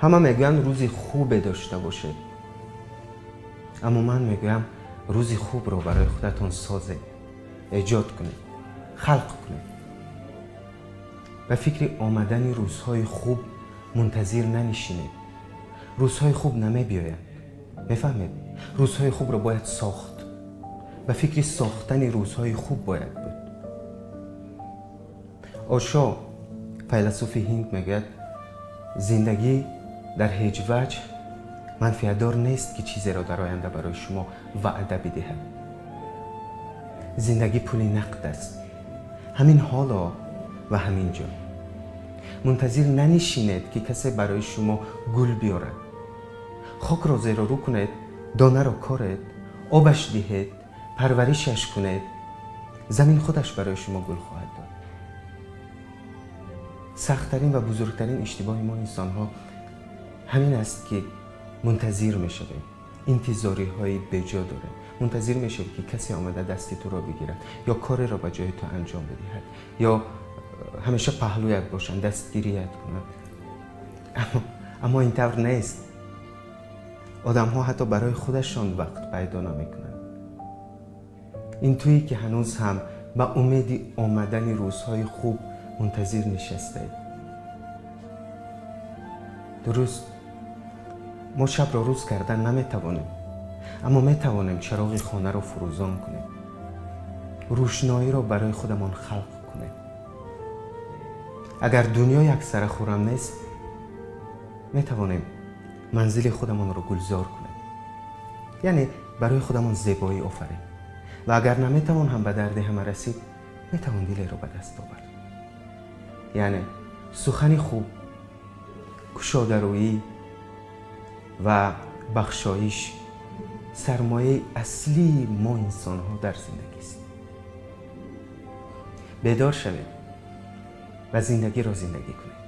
Ҳама мегӯянд рӯзи хубе дошта бошед, аммо ман мегӯям рӯзи хубро барои худатон созед, эҷод кунед, халқ кунед. Ба фикри омадани рӯзҳои хуб мунтазир нанишинед. Рӯзҳои хуб намебиёянд. Мефаҳмед? Рӯзҳои хубро бояд сохт. Ба фикри сохтани рӯзҳои хуб бояд буд. Ошо, файласуфи ҳинд, мегӯяд: зиндагӣ дар ҳеҷ ваҷҳ манфиатдор нест, ки чизеро дар оянда барои шумо ваъда бидиҳад. Зиндагӣ пули нақд аст. Ҳамин ҳоло ва ҳамин ҷо. Мунтазир нанишинед, ки касе барои шумо гул биёрад. Хокро зеру рӯ кунед, донаро коред, обаш диҳед, парваришаш кунед. Замин худаш барои шумо гул хоҳад дод. Сахттарин ва бузургтарин иштибоҳи мо инсонҳо ҳамин аст, ки мунтазир мешавем, интизориҳои беҷо дорем. Мунтазир мешавем, ки касе омада дасти туро бигирад ё кореро ба ҷои ту анҷом бидиҳад, ё ҳамеша паҳлӯят бошанд, дастгирият кунанд. Аммо ин тавр нест. Одамҳо ҳатто барои худашон вақт пайдо намекунанд. Ин туе, ки ҳанӯз ҳам ба умеди омадани рӯзҳои хуб мунтазир нишастаед. Дуруст, мо шабро рӯз кардан наметавонем, аммо метавонем чароғи хонаро фурӯзон кунем, рӯшноиро барои худамон халқ кунем. Агар дунё яксара хуррам нест, метавонем манзили худамонро гулзор кунем, яъне барои худамон зебоӣ офарем. Ва агар наметавон ҳам ба дарди ҳама расид, метавон дилеро ба даст овард. Яъне сухани хуб, кушодарӯӣ ва бахшоиш сармояи аслии мо инсонҳо дар зиндагист. Бедор шавед ва зиндагиро зиндагӣ кунед.